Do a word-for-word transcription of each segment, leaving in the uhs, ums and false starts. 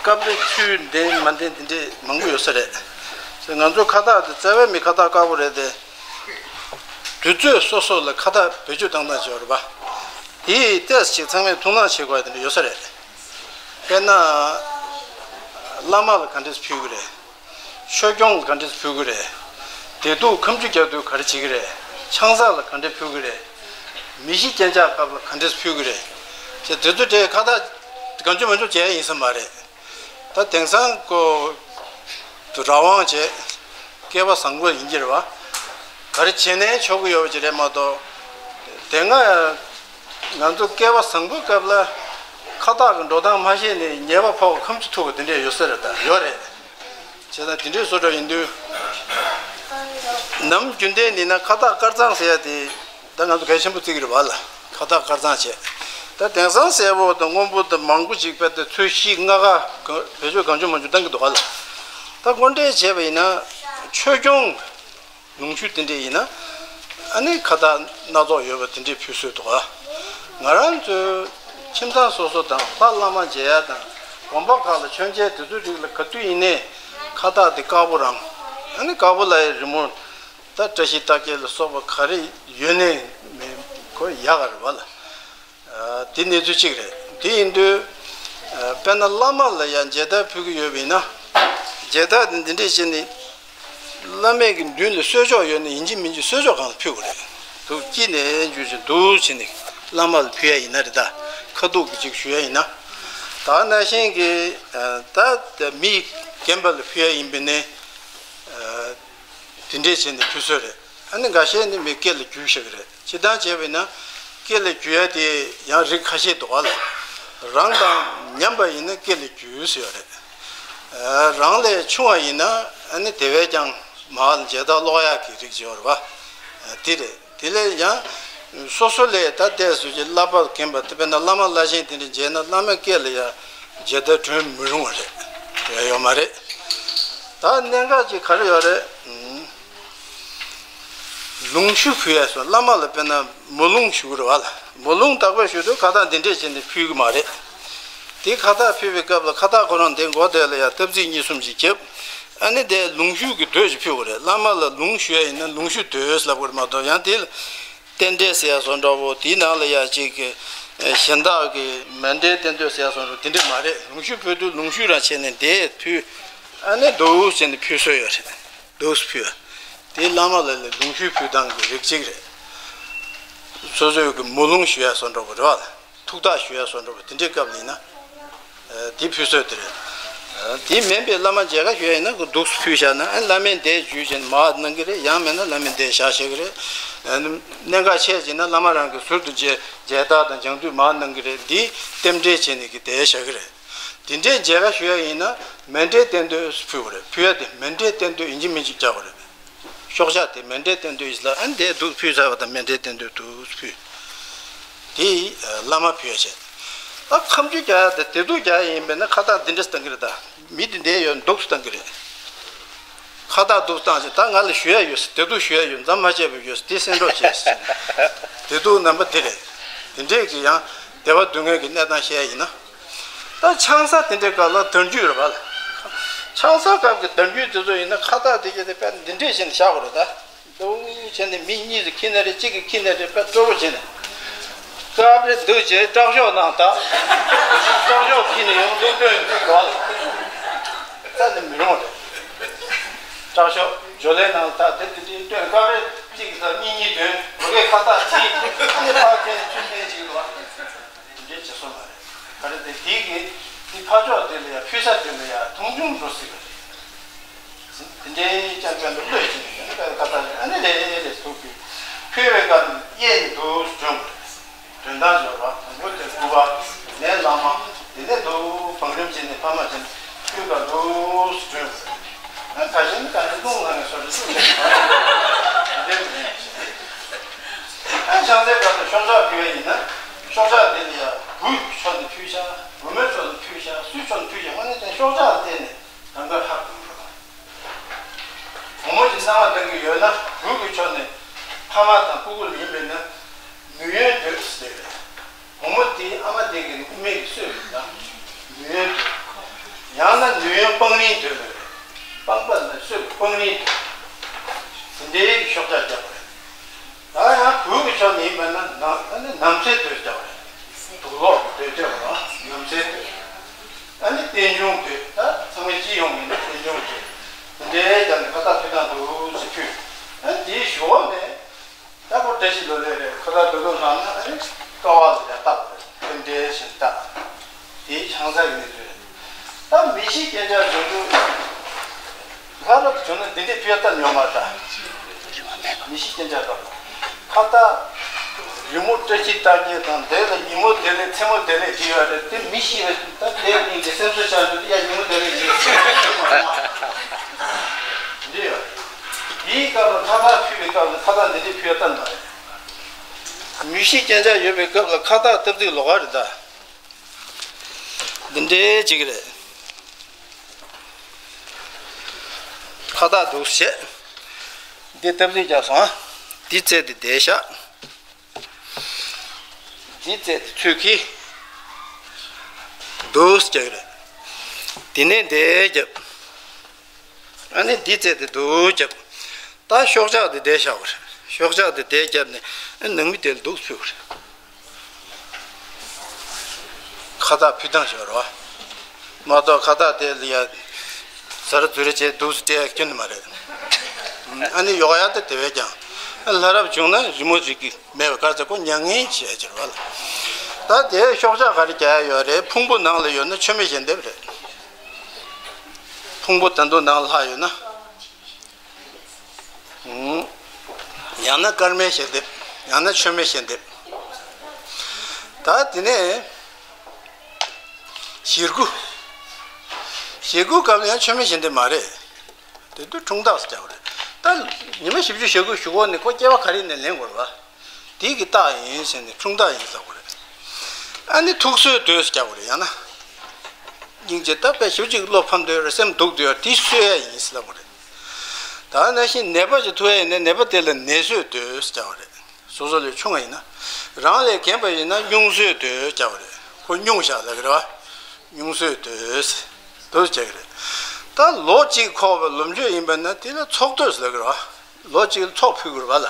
སྐབས་རེ་ཚུལ་ལྡན་མ་ལྡན་དེ་འདྲས་མང་པོ་ཡོད་ས་རེད། ང་ཚོ་ཁ་བཏགས་དེ་རྩ་བའི་མི་ཁ་བཏགས་དཀར་པོ་རེད་དེ། དུས་ཚོད་སོ་སོ་ལ་ཁ་བཏགས་བེད་སྤྱོད་བཏང་སྟངས་བྱས་པ་རེད་པ། དེའི་ཏོག་ཙམ་ཅིག་ཚང་མས་ཐུགས་སྣང་བྱེད་དགོས་པ་དེ་འདྲ་ཡོད་ས་རེད། དཔེར་ན། བླ་མ་ལ་ག་འདྲས་ཕུལ་གི་རེད། ཆོས་སྐྱོང་ལ་ག་འདྲས་ཕུལ་གི་རེད། བདེ་སྡུག་ཁ་མཆུ་རྒྱག་དུས་ག་རེ་བྱེད་ཀྱི་རེད། ཆང་ས་ལ་ག་འདྲས་ཕུལ་གི་རེད། མི་ཤི་རྐྱེན་ཆགས་སྐབས་ལ་ག་འདྲས་ཕུལ་གི་རེད། ཅེས་དེ་ཚོ་དེ་ཁ་བཏགས་གང་བྱུང་མང་བྱུང་བྱས་ཡིན་ས་མ་རེད། ད་དེང་སང་ཀོ་རང་དབང་བྱས། སྐལ་བ་བཟང་པོ་ཡིན་གྱི་རེད་བ། ག་རེ་བྱས་ནའི་ཆོག་གི་ཡོད་པ་ཅིག་རེད་མ་གཏོགས། དེ་སྔ་ང་ཚོ་སྐལ་བ་བཟང་པོའི་སྐབས་ལ་ཁ་བཏགས་ཀྱི་འགྲོ་སྟངས་མ་ཤེས་ནས་ཉེས་པ་ཕོག་ཁ་མཆུ་ཐུག་པ་དེ་འདྲས་ཡོད་ས་རེད། ད་ཡོད་རེད། བྱས་ཙང་དེ་འདྲས་བཟོ་འདྲ་ཡིན་དུས། ནམ་རྒྱུན་ལྡན་ཡིན་ན་ཁ་བཏགས་དཀར་གཙང་ཟེར་ཡ་དེ། ད་ང་ཚོ་གལ་ཆེན་པོ་བརྩི་གི་རེད་བ་ལ། ཁ་བཏགས་དཀར་གཙང་བྱས། ད་དེང་སང་གསལ་པོ་དང་སྔོན་པོ་དང་མང་པོ་ཅིག་དཔེ་དེ་ཚོས་གཞི་ལྔ་ཀ་ག་བེད་སྤྱོད་གང་བྱུང་མང་བྱུང་བཏང་གི་འདུག་ག་ལ། ད་དངོས་འབྲེལ་བྱས་པ་ཡིན་ན། ཆོས་སྐྱོང་། ལུང་ཤུ་དེ་འདྲས་ཡིན་ན། ཨ་ནི་ཁ་བཏགས་སྣ་ཚོགས་ཡོད་པ་དེ་འདྲས་ཕུལ་སྲོལ་འདུག་ག་ང་རང་ཚོའི་ཁྱིམ་ཚང་སོ་སོ་དང་ལྷ་བླ་མ་མཇལ་ཡ་དང་། དགོན་པ་ཁག་ལ་མཆོད་མཇལ་དེ་ཚོའི་རིགས་ལ་ག་དུས་ཡིན་ནའི་ཁ་བཏགས་དེ་དཀར་པོ་རང་། ཨ་ནི་དཀར་པོ་ལ་ཡ་རི་མོ། ད་བཀྲ་ཤིས་རྟགས་བརྒྱད་ལ་སོགས་པ་ག་རེ་ཡོད་ནའི་མི་ཁོ་ཡག་ག་རེད་བ་ལ། ཨ། དེ་གནས་ཚུལ་གཅིག་རེད། དེ་ཡིན་དུས། ཨ། དཔེར་ན་བླ་མ་ལ་ཡང་མཇལ་དར་ཕུལ་གྱི་ཡོད་པ་ཡིན་ན། མཇལ་དར་དེ་འདི་འདྲས་བྱས་ནས། བླ་མའི་གི་མདུན་ལ་གསོལ་ལྕོག་ཡོད་ན་ཡིན་གཅིག་མིན་གཅིག་གསོལ་ལྕོག་སྒང་ལ་ཕུལ་དགོས་རེད། འདུག་དཀྱིལ་ནས་འཇུས་བྱས་འདུག་བྱས་ནས་བླ་མ་ལ་ཕུལ་ཡ་ཡིན་ན་རེད། ད་ཁ་ཐུག་གི་ཅིག་ཞུ་ཡ་ཡིན་ན། ད་ནང་བཞིན་གྱི། ཨ། ད་མི་རྒན་པ་ལ་ཕུལ་ཡ་ཡིན་པ་ནས། ཨ། དེ་འདྲས་བྱས་ནས་ཕུལ་སྲོལ་རེད། ཨ་ནི་འགའ་ཤས་ནི་མི་སྐེ་ལ་བརྒྱུས་བཞག་གི་རེད། སྤྱིར་བཏང་བྱས་པ་ཡིན་ན། སྐེ་ལ་བརྒྱུས་ཡ་དེ་ཡང་རིགས་ཁ་ཤས་འདུག་ག་ལ། རང་དང་མཉམ་པ་ཡིན་ན་སྐེ་ལ་བརྒྱུས་ཟེར་བ་རེད། ཨ། རང་ལས་ཆུང་བ་ཡིན་ན། ཨ་ནི་དེ་བས་ཀྱང་མར་མཇལ་དར་སློག་ཡག་གི་རིགས་ཅིག་ཡོད་རེད་བ། ཨ། དེ་རེད། དེ་ལས་ཡང་། སོ་སོ་ལས་ད་ལྟས་སུ་ཅིག་བསླབ་པ་རྒན་པ་དེ། དཔེར་ན་བླ་མ་བླ་ཆེན་དེ་འདྲ་མཇལ་ན་བླ་མའི་སྐེ་ལ་ཡ་མཇལ་དར་སྒྲོན་མི་རུང་བ་རེད། དེ་ཡོད་མ་རེད། ད་གནད་འགག་ཅིག་ག་རེ་ཡོད་རེད། ཨུམ། ལུང་ཞུ་ཕུལ་ཡ་སོགས། བླ་མ་ལ་དཔེར་ན་མོ་ལུང་ཞུ་གི་རེད་བ་ལ། མོ་ལུང་བདག་པོས་ཞུ་དུས་ཁ་བཏགས་འདི་འདྲས་བྱས་ནས་ཕུལ་གི་མ་རེད། དེ་ཁ་བཏགས་ཕུལ་བའི་སྐབས་ལ་ཁ་བཏགས་ཁོ་རང་དེ་མགོ་དེ་ལ་ཡ་སྟབས་ཚིགས་གཉིས་གསུམ་ཅིག་བརྒྱབ། ཨ་ནི་དེ་ལུང་ཞུ་གི་མདོས་ཅིག་ཕུལ་དགོས་རེད། བླ་མ་ལ་ལུང་ཞུ་ཡ་ཡིན་ན་ལུང་ཞུ་མདོས་ལབ་དགོས་རེད་མ་གཏོགས། ཡང་དེ་ལ་རྟེན་འབྲེལ་ཟེར་ཡ་བཟོ་འདྲ་བོ། དེའི་ནང་ལ་ཡ་ཅིག་གི་གཞན་དག་གི་མཎྜལ་རྟེན་མདོས་ཟེར་ཡ་བཟོ་འདྲ་དེ་འདྲས་མ་རེད། ལུང་ཞུ་ཕུལ་དུས་ལུང་ཞུ་རང་བྱས་ནས་དེ་ཕུལ། ཨ་ནི་འདུག་ཟེར་ནས་ཕུལ་སྲོལ་ཡོད་རེད། འདུག་སེ་ཕུལ། དེ་བླ་མ་ལ་ལུང་ཞུ་ཕུལ་སྟངས་ཀྱི་རིགས་གཅིག་རེད། སོ་སོའི་གི་མོ་ལུང་ཞུ་ཡ་བཟོ་འདྲ་བོ་རེད་བ། ཐུགས་ཐག་ཞུ་ཡ་བཟོ་འདྲ་བོ་དེ་འདྲའི་སྐབས་ལ་ཡིན་ན། ཨ། དེ་ཕུལ་སྲོལ་དེ་རེད། ཨ། དེ་མིན་པའི་བླ་མ་མཇལ་ཁ་ཞུ་ཡ་ཡིན་ན་ཁོ་འདུག་སེ་ཕུལ་བཞག་ན། ཨ། བླ་མས་འདིར་འཇུས་བྱས་ནས་མར་གནང་གི་རེད། ཡང་མིན་ན་བླ་མས་འདིར་བཞག་བཞག་གི་རེད། ཨ། གནད་འགག་ཆེ་ཕྱིན་ན་བླ་མ་རང་གི་ཟུར་དུ་མཇལ་མཇལ་དར་དང་སྦྱང་དུས་མར་གནང་གི་རེད། འདི་རྟེན་འབྲེལ་བྱས་ནས་གི་འདིར་བཞག་གི་རེད། དེ་འདྲའི་མཇལ་ཁ་ཞུ་ཡ་ཡིན་ན་མཎྜལ་རྟེན་མདོས་ཕུལ་དགོས་རེད། ཕུལ་ཡ་དེ་མཎྜལ་རྟེན་མདོས་ཡིན་གཅིག་མིན་གཅིག་རྒྱག་དགོས་རེད། ཤོག་བྱ་དེ་མཎྜལ་རྟེན་མདོས་ཡིན་ལ། ཨ། འདིར་འདུག་སེ་ཕུལ་ཚར་བ་དང་མཎྜལ་རྟེན་མདོས་འདུག་སེ་ཕུལ། དེ་བླ་མ་ཕུལ་ཡ་བྱས། ད་ཁ་མཆུ་རྒྱག་ཡ་དེ་བདེ་སྡུག་རྒྱག་ཡ་ཡིན་པས་ན་ཁ་བཏགས་འདི་འདྲས་བཏང་གི་རེད། ད་མི་དེ་འདིར་ཡོད་འདུག་སེ་བཏང་གི་རེད། ཁ་བཏགས་འདུག་སེ་བཏང་བྱས། ད་ང་ལ་ཞུ་ཡ་ཡོད་ཟེར། བདེ་སྡུག་ཞུ་ཡ་ཡོད། མཚམས་མ་བཅད་པར་ཡོད་ཟེར། དེ་གསན་རོགས་བྱས་ཟེར། བདེ་སྡུག་རྣམ་པ་འདི་རེད། དེ་འདྲས་ཀྱི་ཡང་བདེ་བ་སྡུག་བསྔལ་གྱི་གནས་སྟངས་བཤད་ཡ་ཡིན་ན། ད་ཆང་ས་དེ་འདྲའི་སྐབས་ལ་དར་རྒྱུ་རེད་བ་ལ། ཆང་ས་སྐབས་ཀྱི་དར་རྒྱུ་དེ་ཚོ་ཡིན་ན་ཁ་བཏགས་དེ་གྱད་དེ་དཔེ་འདི་འདྲས་བྱས་ནས་བཞག་དགོས་རེད། ད་འདུག་བྱས་ནས་མི་གཉིས་སུ་འཁྱེར་ན་རེད། གཅིག་གིས་འཁྱེར་ན་རེད། དཔེ་སྤྲོ་པོ་བྱས་ནས། སྐབས་རེ་འདུག་བྱས་དྲག་ཤོག་གནང་། ད་དྲག་ཤོག་འཁྱེར་ནས་ཡོང་འདུག་སྟོན་འདུག་བ་ལ། ད་ནི་མི་རུང་བ་རེད། དྲག་ཤོག་ཇོ་ལའི་ནང་ད་དེ་དེ་དེ་སྟོན། སྐབས་རེ་གཅིག་གིས་ད་གཉིས་གཉིས་འདོན། རོ་གས་ཁ་བཏགས་བྲིས། ཨ་ནི་ཕར་འཁྱེར་ནས་ཚུར་འཁྱེར་བྱེད་ཀྱི་འདུག་བ། དེ་འདྲའི་བྱེད་སྲོལ་མ་རེད། ག་རེ་དེ་དེའི་གི་དེ་ཕར་ཕྱོགས་དེ་ལ་ཡ་ཕུལ་ས་དེ་ལ་ཡ་མཐོང་ཆུང་འགྲོ་སྲིད་པ་རེད། དེ་འདྲའི་རྐྱང་རྐྱང་དུ་བློས་བྱས་ནས་ཡོད་ན་དཔེ་ཁ་བཏགས་ཨ་ནི་ལས་ལས་ཐུག་གི། ཕུལ་བའི་སྐབས་གཡས་ནས་འདུག་སེ་སྒྲོན་དགོས་རེད། སྒྲོན་སྟངས་སྦྱོར་བ། དང་པོ་དེ་སྐུ་པ། དེ་ནས་བླ་མ། དེ་ནས་འདུག་བང་རིམ་བྱས་ནས་ཕ་མ་བྱས་ནས་ཕུལ་བ་འདུག་སེ་སྒྲོན་དགོས་རེད། ཨ། ད་གཞན་ག་རེ་རླུང་ལངས་ནས་སོ་རེ་སུ་ལས་དེ་འདྲའི་མི་ཉན། ཨ། ཕྱག་འཚལ་སྐབས་སུ་ཤོག་བྱ་ཕུལ་བ་ཡིན་ན། ཤོག་བྱ་དེ་ལ་ཡ་བུ་ཕྱོགས་ནས་ཕུལ་བྱ། བུ་མོའི་ཕྱོགས་ནས་ཕུལ་བྱ། སུའི་ཕྱོགས་ནས་ཕུལ་བྱ། དངོས་གནས་ཀྱང་ཤོག་བྱ་ལ་བལྟས་ནས་གང་དགར་ཧ་གོ་དགོས། བུ་མོ་གྱི་གསང་བ་བཏང་གི་ཡོད་ན་བུ་གི་ཕྱོགས་ནས་ཕ་མ་དང་སྤུ་གུ་ལ་ཡིན་པས་ན་མོས་ཡོན་འདོད་ཟེར། བུ་མོ་དེའི་ཨ་མ་དེ་གིས་ནི་དབུ་མེད་ཀྱི་གསོས་པ་ཡིན་ན་མོས་ཡོན་འདོད། ཡང་ན་ནུས་ཡོན་སྤང་རིང་དོད་ལ་རེད། སྤངས་པ་ནི་སོས་སྤང་རིང་དོད། དེ་འདྲའི་ཤོག་ཆག་རྒྱག་པ་རེད། ད་ཡང་བོད་ཀྱི་ཕྱོགས་ནས་ཡིན་པ་ན་ནམ་ཨ་ནི་ནམ་ཟླའི་དོད་རྒྱག་པ་རེད། དུག་ལོག་གི་དོད་རྒྱག་པ་རེད། ནམ་ཟླའི་དོད། ཨ་ནི་རྟེན་འབྱུང་དོད། ད་ཚང་མས་སྤྱི་ཡོངས་ཀྱི་ནི་རྟེན་འབྱུང་དོད། དེ་འདྲའི་རྒྱབ་ནས་ཁ་བཏགས་ཕུལ་སྟངས་འདུག་ཟེར་ཕུལ། ཨ་ནི་དེའི་གཞུག་ནས། ད་ཁོ་བཀྲ་ཤིས་ལོ་ལེགས་རེད། ཁོ་ད་དོ་དོ་ལྷག་ན་ཨ་ནི་ཀ་བ་ལ་ཡར་བཏགས་པ་རེད། དེ་འདྲའི་ཞིག་བཏགས། དེའི་ཆང་ས་ཡོད་ནི་རེད། ད་མི་ཤི་རྐྱེན་ཆག་བྱུང་དུས་ལྷ་རབ་བྱུང་ན་འདི་འདྲའི་ཕུལ་བཏབ་མྱོང་མ་རེད། མི་ཤི་རྐྱེན་ཆག་སྐབས་ཁ་བཏགས་རི་མོ་བཀྲ་ཤིས་རྟགས་བརྒྱད་དང་དེ་ལ་ཉིན་མོ་བདེ་ལེགས་མཚན་མོ་བདེ་ལེགས་བྲིས་ཡོད་རེད། དེ་མི་ཤི་བས་ད་དེ་ནི་འདི་སེམས་གསོ་ཆགས་འདུག་ཡ་ཉིན་མོ་བདེ་ལེགས་བྲིས་འདི་ཡོད། དེའི་སྐབས་ལ་ཁ་བཏགས་ཕུལ་བའི་སྐབས་ལ་ཁ་བཏགས་འདི་འདྲའི་ཕུལ་བཏབ་མ་རེད། མི་ཤི་རྐྱེན་ཆག་ཡོད་པའི་སྐབས་ལ་ཁ་བཏགས་བཏབ་ཚིག་ལོགས་ཀ་རེད་ད། འདི་འདྲའི་ཅིག་རེད། ཁ་བཏགས་འདུག་བྱས། འདི་བཏབ་ཚིག་རྒྱག་སོང་ཨ། འདི་བཙལ་ཏེ་བསྡད་ཤག་འདི་བཙལ་ཏེ་ཚུར་ཁྱེར། འདུག་ཅིག་རེད། དེ་ནས་འདི་རྒྱབ། ཨ་ནི་འདི་བཙལ་ཏེ་འདུག་རྒྱབ། ད་ཤོག་ཆག་དེ་བསྡད་བཞག་པ་རེད། ཤོག་ཆག་དེ་བསྡད་བརྒྱབ་ནས་ཨ་ནང་མི་དེ་ལ་འདུག་ཕུལ་བ་རེད། ཁ་བཏགས་ཕུལ་སྟངས་ཤོར་བ། མ་གཏོགས་ཁ་བཏགས་དེ་ལ་ཡ་ཟ་ར་འཛུལ་ར་བྱས་འདུག་སེ་སྤྲད་ཡ་སྐྱོན་དུ་མ་རེད། ཨ་ནི་ཡོག་ཡ་དེ་དེ་བས་ཀྱང་ཨ་ལྷ་རབ་བྱུང་ན་རི་མོ་རིག་གི་མེད་པ་ག་ཚ་ཁོ་མྱ་ངན་བྱས་ཀྱི་རེད་བ་ལ། ད་དེ་ཤོག་ཆག་ག་རེ་རྒྱག་ཡ་ཡོད་རེད། ཕུང་པོ་ནང་ལ་ཡོད་ན་མཆོད་མེ་ཞལ་འདེབས་རེད། ཕུང་པོ་ད་དུང་ནང་ལྷག་ཡོད་ན། ཡང་ན་དཀར་མེ་ཞལ་འདེབས། ཡང་ན་མཆོད་མེ་ཞལ་འདེབས། ད་དེ་ནས་ཞེ་དགུ། ཞེ་དགུ་སྐབས་ལ་ཡང་མཆོད་མེ་ཞལ་འདེབས་མ་རེད། དེ་དུས་འཁྲུངས་རྟགས་སུ་བྱ་བ་རེད། ད་ཉི་མ་བཞི་བཅུ་ཞེ་དགུ་བཞུགས་གོ་ནས་ཁོ་སྐྱེ་བ་ག་རེ་ནས་ལེན་དགོས་རེད་བ། དེ་གི་རྟགས་ཡིན་ཟེར་ནས་འཁྲུངས་རྟགས་ཡིན་ཟེར་དགོས་རེད། ཨ་ནི་ཐུགས་གསོས་དོད་ཟེར་བྱ་བ་རེད། ཡང་ན། སྙིང་རྗེ་ད་དཔེ་ཞེ་པོ་ཅིག་བློ་ཕམ་དུས་རེད། སེམས་སྡུག་དུས་རེད། དེ་གསོ་ཡ་ཡིན་ཟེར་ལབ་པ་རེད། ད་ནང་བཞིན་ནད་པ་ཞིག་ཐུག་ཡ་ཡིན་ན་ནད་པ་དེ་ལ་ནད་གསོས་དོད་ཟེར་བྱ་བ་རེད། སོ་སོ་ལས་ཆུང་བ་ཡིན་ན། རང་ལས་རྒན་པ་ཡིན་ན་སྙུང་གསོས་དོད་ཟེར་བྱ་བ་རེད། ཁོ་སྙུང་བཞག་ལབ་ཀྱི་རེད་བ། སྙུང་གསོས་དོད་ཟེར། དོད་ཟེར་བྱ་གི་རེད། ད་ལོ་གཅིག་འཁོར་བའི་ལོ་མཆོད་ཡིན་པ་ན་དེ་ལ་ཚོགས་དོད་ཟེར་ལབ་ཀྱི་རེད་བ། ལོ་གཅིག་ལ་ཚོགས་ཕུལ་དགོས་རེད་བ་ལ།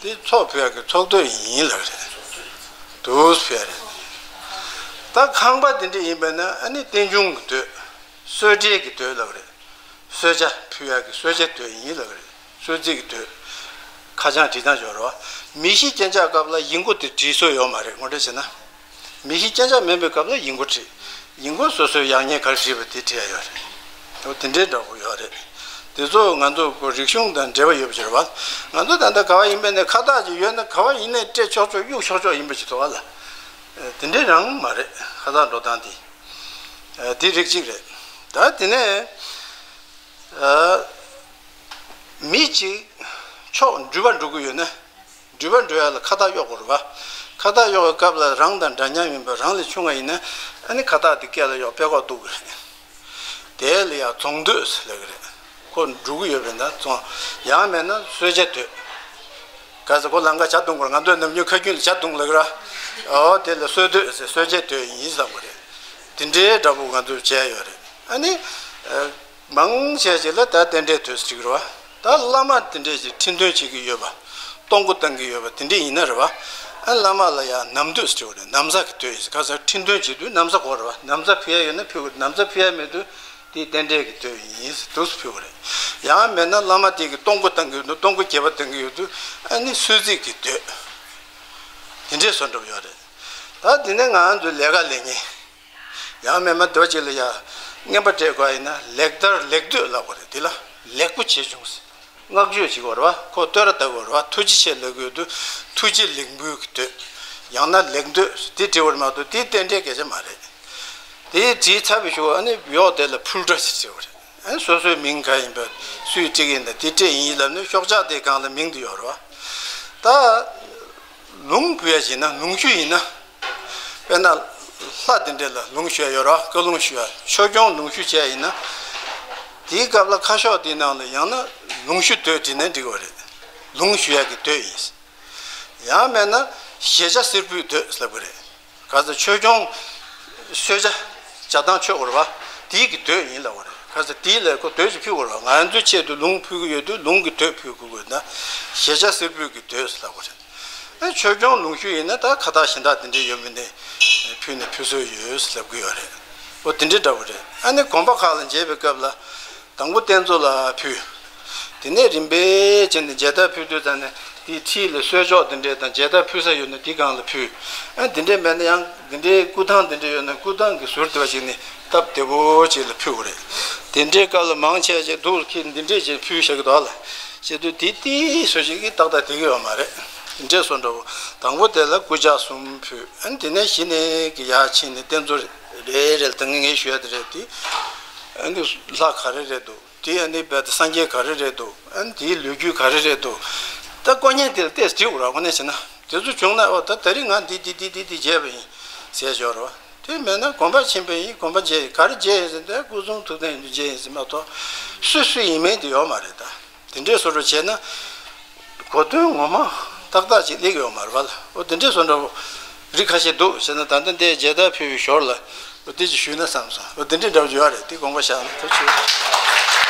དེ་ཚོགས་ཕུལ་ཡག་གི་ཚོགས་དོད་ཡིན་ལབ་རེད། དུས་ཕུལ་ཡ་རེད། ད་ཁང་པ་དེ་འདྲ་ཡིན་པ་ན་ཨ་ནི་རྟེན་འབྱུང་གི་དོད། གསོལ་འདྲེན་གྱི་དོད་ལབ་རེད། གསོལ་ཇ་ཕུལ་ཡག་གི་གསོལ་ཇ་དོད་ཡིན་ལབ་རེད། གསོལ་ཚིགས་ཀྱི་དོད། ཁ་བྱང་བྲིས་སྟངས་ཡོད་རེད་བ། མི་ཤི་རྐྱེན་ཆག་སྐབས་ལ་ཡིག་མགོ་དེ་བྲིས་སྲོལ་ཡོད་མ་རེད། ངོ་སྤྲོད་བྱས་ན། མི་ཤི་རྐྱེན་ཆག་མེད་པའི་སྐབས་ལ་ཡིག་མགོ་བྲིས། ཡིག་མགོ་སོ་སོའི་ཡག་ཉེས་ག་རེ་བྲིས་པ་དེ་བྲིས་ཡ་ཡོད་རེད། འོ་དེ་འདྲའི་འདྲ་པོ་ཡོད་རེད། དེ་ཚོ་ང་ཚོ་གི་རིག་གཞུང་དང་འབྲེལ་བ་ཡོད་པ་ཞིག་རེད་བ། ང་ཚོ་ད་ལྟ་ག་བ་ཡིན་པའི་ནས་ཁ་བཏགས་ཅིག་ཡོད་ན་ག་བ་ཡིན་ནའི་སྤྲད་ཆོག་ཆོག་གཡུག་ཆོག་ཆོག་ཡིན་པ་ཞིག་འདུག་བ་ལ། དེ་འདྲའི་རང་མ་རེད། ཁ་བཏགས་འགྲོ་སྟངས་དེ། དེ་རིགས་གཅིག་རེད། ད་དེ་ནས། མི་གཅིག་ཕྱོགས་འགྲུལ་པ་འགྲོ་གི་ཡོད་ན། འགྲུལ་པ་འགྲོ་ཡ་ལ་ཁ་བཏགས་གཡོག་དགོས་རེད་བ། ཁ་བཏགས་གཡོག་པའི་སྐབས་ལ་རང་དང་འདྲ་མཉམ་ཡིན་པ་རང་ལས་ཆུང་བ་ཡིན་ན་ཨ་ནི་ཁ་བཏགས་དེ་སྐེ་ལ་གཡོག་པད་ཀོག་གཏུག་གི་རེད། དེ་ལ་ཡང་རྫོང་དོད་ཟེར་ལབ་གི་རེད། ཁོ་འགྲོ་གི་ཡོད་པས་ན་རྫོང་། ཡང་མེད་ན་གསོལ་ཇ་དོད། ག་ཚོད་ཁོ་ལམ་ཁ་ཇ་བཏུང་དགོས་རེད། ང་ཚོས་ནམ་རྒྱུན་ཁ་རྒྱུན་ལ་ཇ་བཏུང་ལབ་གི་རེད་བ། ཨོ་དེ་ལ་གསོལ་དོད་ཟེར། གསོལ་ཇ་དོད་ཡིན་བསམ་གི་རེད། དེ་འདྲའི་འདྲ་པོ་ང་ཚོས་བྱས་ཡོད་རེད། ཨ་ནི། མང་ཆེ་ཞིག་ལ་ད་རྟེན་འབྲེལ་དུས་སུ་འགྲིག་རོ། ད་བླ་མ་དེ་འདྲས་ཞིག་ཁྲི་འདོན་བྱེད་ཀྱི་ཡོད་པ། གཏོང་སྒོ་བཏང་གི་ཡོད་པ་དེ་འདྲས་ཡིན་ན་རེད་བ། ཨ་བླ་མ་ལ་ཡང་ན་བཟའ་དུས་སུ་འགྲིག་རེད། ན་བཟའ་གི་དུས་ཡིན་ས་ག་ས་ཁྲི་འདོན་བྱེད་དུས་ན་བཟའ་དགོས་རེད་བ། ན་བཟའ་ཕུལ་ཡ་ཡོད་ན་ཕུལ་དགོས། ན་བཟའ་ཕུལ་ཡ་མེད་དུས་དེ་རྟེན་འབྲེལ་གྱི་དུས་ཡིན་ས་དུས་སུ་ཕུལ་དགོས་རེད། ཡང་མེད་ན་བླ་མ་དེ་གི་གཏོང་སྒོ་བཏང་གི་ཡོད་དུས། གཏོང་སྒོ་རྒྱས་པ་བཏང་གི་ཡོད་དུས་ཨ་ནི་གསོལ་ཚིགས་ཀྱི་དུས། དེ་འདྲས་བཟོ་འགྲོ་ཡོད་རེད། ད་དེ་ནས་ང་ཚོའི་ལས་ཀ་ལས་ཉེན། ཡང་མེད་མ་འདོད་ཅིག་ལ་ཡ་རྔན་པ་སྤྲད་དགོས་ཡིན་ན་ལེགས་དར་ལེགས་དོད་ལབ་དགོས་རེད། དེ་ལ་ལེགས་པོ་བྱས་བྱུང་ཟེར། བསྔགས་བརྗོད་བྱེད་དགོས་རེད་བ། ཁོ་བསྟོད་ར་བཏབ་དགོས་རེད་བ། ཐུགས་རྗེ་ཆེ་ལབ་དགོས་དུས་ཐུགས་རྗེ་ལེགས་འབུལ་གྱི་དོད། ཡང་ན་ལེགས་འདོད་དེ་འབྲི་བར་མ་གཏོགས་དེ་རྟེན་འབྲེལ་སྐད་ཆ་མ་རེད། དེ་བྲིས་ཚར་བའི་གཞུག་ཨ་ནི་ཡོག་དེ་ལ་ཕུལ་སྒྲ་ཞིག་བྲིས་པ་རེད། ཨ་ནི་སོ་སོའི་མིང་ག་ཡིན་པ་སུས་བྲིས་ཀྱི་ཡིན་ན་དེ་བྲིས་ཡིན་ལབ་ནས་ཤོག་ཆག་དེའི་སྒང་ལ་མིང་དེ་ཡོད་རེད་བ། ད། ལུང་ཕུལ་ཡ་ཞིག་ན་ལུང་ཞུ་ཡིན་ན། དཔེར་ན། ལྷ་དེ་འདྲས་ལ་ལུང་ཞུ་ཡ་ཡོད་ར། བཀའ་ལུང་ཞུ་ཡ། ཆོས་སྐྱོང་ལུང་ཞུ་བྱས་ཡིན་ན། དེའི་སྐབས་ལ་ཁ་ཤོག་དེའི་ནང་ལ་ཡང་ན་ལུང་ཞུ་དོད་བྲིས་ན་འགྲིག་གི་རེད། ལུང་ཞུ་ཡ་གི་དོད་ཡིན། ཡང་མེད་ན་ཞལ་ཇ་གསེར་ཕུད་དོད་ལབ་གི་རེད། ག་ཚོད་ཆོས་སྐྱོང་གསོལ་ཇ་ཇ་དང་མཆོད་དགོས་རེད་བ། དེའི་གི་མདོས་ཡིན་ལབ་པ་རེད། ཁ་ས་དེའི་ལས་ཁོ་མདོས་ཅིག་ཕུལ་དགོས་རེད། ང་ཚོའི་ཆེད་དུ་ལུང་ཕུལ་གི་ཡོད་དུས་ལུང་གི་མདོས་ཕུལ་དགོས་དགོས་ན་ཞེས་བྱ་སེར་པོའི་གི་མདོས་ལབ་པ་རེད། ཨ་ཆོས་སྐྱོང་ལུང་ཤུལ་ཡིན་ན་ད་ཁ་བཏགས་གཞན་དག་དེ་འདྲའི་ཡོད་མི་འདི་ཕུལ་ནས་ཕུལ་སྲོལ་ཡོད་ལབ་གི་ཡོད་རེད། འོ་དེ་འདྲའི་འདྲ་བོ་རེད། ཨ་ནི་དགོན་པ་ཁག་ལ་མཇལ་བའི་སྐབས་ལ། དང་པོ་རྟེན་གཙོ་ལ་ཕུལ། དེ་ནས་རིམ་པས་བྱས་ནས་མཇལ་དར་ཕུལ་དུས་ཙམ་ནས་དེའི་འཁྲིས་ལ་གསོལ་ལྕོག་དེ་འདྲས་དང་མཇལ་དར་ཕུལ་ས་ཡོད་ན་དེའི་སྒང་ལ་ཕུལ། ཨ་དེ་འདྲས་མེད་ན་ཡང་དེ་འདྲའི་སྐུ་ཐང་དེ་འདྲས་ཡོད་ན་སྐུ་ཐང་གི་ཟུར་དེ་བ་ཞིག་ནས་སྟབས་བདེ་པོ་ཅིག་ལ་ཕུལ་བ་རེད། དེ་འདྲའི་སྐབས་ལ་མང་ཆེ་ཞིག་འདུག་ཁྱེད་འདི་འདྲས་ཅིག་ཕུལ་བཞག་གི་འདུག་ལ། བྱེད་དུས་དེ་དེའི་སོ་ཞིག་གིས་ཏག་ཏག་དེ་གི་ཡོད་མ་རེད། དེ་འདྲས་སོ་འདྲ་བོ། དང་པོ་དེ་ལ་སྐུ་ཕྱག་གསུམ་ཕུལ། ཨ་དེ་ནས་གཞི་ནས་གི་ཡར་ཕྱིན་ནས་རྟེན་གཙོ་རེ་རེ་ལ་ད་ངས་ངས་ཞུ་ཡ་དེ་རེད་དེ། ཨ་ནི་ལྷ་ག་རེ་རེད་འདུག་དེ་ཨ་ནི་རྦད་དེ་སངས་རྒྱས་ག་རེ་རེད་འདུག་ཨ་ནི་དེའི་ལོ་རྒྱུས་ག་རེ་རེད་འདུག་ད་དཀོན་གཉེར་དེ་ལ་ཏོག་ཙམ་དྲིས་དགོས་ར། དངོས་གནས་བྱས་ན་དེ་ཚོ་བྱུང་ན་ཨོ་ད་ད་རིང་ང་འདི་འདི་འདི་འདི་འདི་བྱས་པ་ཡིན་ཟེར་ཞོར་རོ། དེ་མེད་ན་དགོན་པ་ཕྱིན་པ་ཡིན། དགོན་པ་མཇལ་ཡིན། ག་རེ་མཇལ་ཡིན་ཟེར་ན་སྐུ་གསུང་ཐུགས་རྟེན་ཡིན་དུས་མཇལ་ཡིན་ཟེར་མ་གཏོགས་སུ་སུ་ཡིན་མིན་དེ་ཡོད་མ་རེད་ད། དེ་འདྲའི་བཟོ་འདྲ་བྱས་ན་གོ་དོན་ངོ་མ་ཏག་ཏག་ཅིག་སླེབས་ཡོད་མ་རེད་པ་ལ། ཨོ་དེ་འདྲའི་བཟོ་འདྲ་བོ་རིགས་ཁ་ཤས་འདུག་བྱས་ན་ད་ལྟ་འདི་མཇལ་དར་ཕུལ་བའི་ཞོར་ལ་ཨོ་དེ་ཅིག་ཞུས་ན་བསམ་སོང་། ཨོ་དེ་འདྲའི་འདྲ་བོ་ཡོད་རེད། དེ་དགོངས་པ་བཞག་ན་ཐུགས་རྗེ་ཆེ།